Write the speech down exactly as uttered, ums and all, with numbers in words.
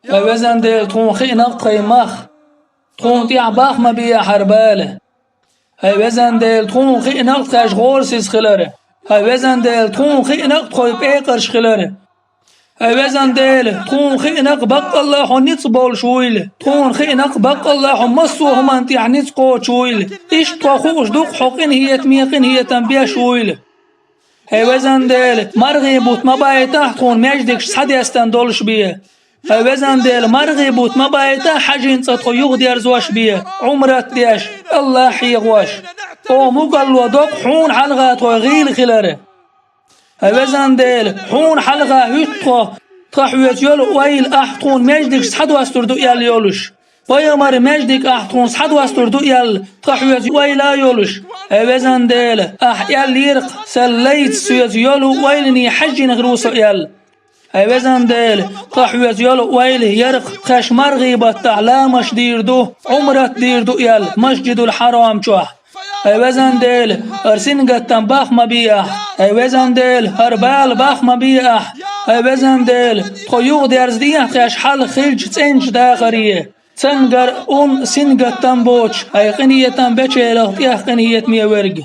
Хьай везан Дела, тхуна хиънакъ тхай мах, тхуна тӀехь бах ма бехьара бала. Хьай везан Дела, тхуна хиънакъ тхаьш гӀорасиз хилар. Хьай везан Дела, тхуна хиънакъ тхой пекъарш хилар. Хьай везан Дела, тхуна хиънакъ баккъалла хьо ницкъ болуш вуйла, тхуна хиънакъ баккъалла хьо массо а хӀуманна тӀехь ницкъ кхочуш вуйла. Иштта тхо хууш ду-кх хьо къинхетаме къинхетам беш вуйла. Хьай везан Дела, мархий бутт ма байтахь тхуна маьждигаш схьадестан долуш бен. Хьай везан Дела, мархий бутт ма байтахь хьаьжин цӀа тхо юхадерзош бен, Ӏумрат деш, АллахӀ хьехош. Оха мугалло до-кх хьуна хьалха тхой гӀийла хилар. Хьай везан Дела, хьуна хьалха хӀуьтту тхо, тхан хьоьца йолу ойла ахь тхуна маьждигаш схьадостур ду аьлла йолуш. Пайхамаран маьждиг ахь тхуна схьадостур ду аьлла, тхан хьоьца ойла а йолуш. Хьай везан Дела, ахь аьллера-кх, сан лайца соьца йолу ойлане хьаьжжина хир ву со аьлла. Хьай везан Дела, тхан хьоьца йолу ойла яра-кх, тхаьш мархий баттахь ламазаш дийр ду, Ӏумрат дийр ду аьлла, Масжидул-Хьарам чохь. Хьай везан Дела, хӀара сингаттам бах ма бехьа. Хьай везан Дела, хӀара бала бах ма бехьа. Хьай везан Дела, тхо юхадерзадехьа тхаьш хьалха хиллачу цӀеначу дахаре. Цуьнгара ун сингаттам боцуш, хьайн къинхетам бечарах тӀех къинхетаме верг.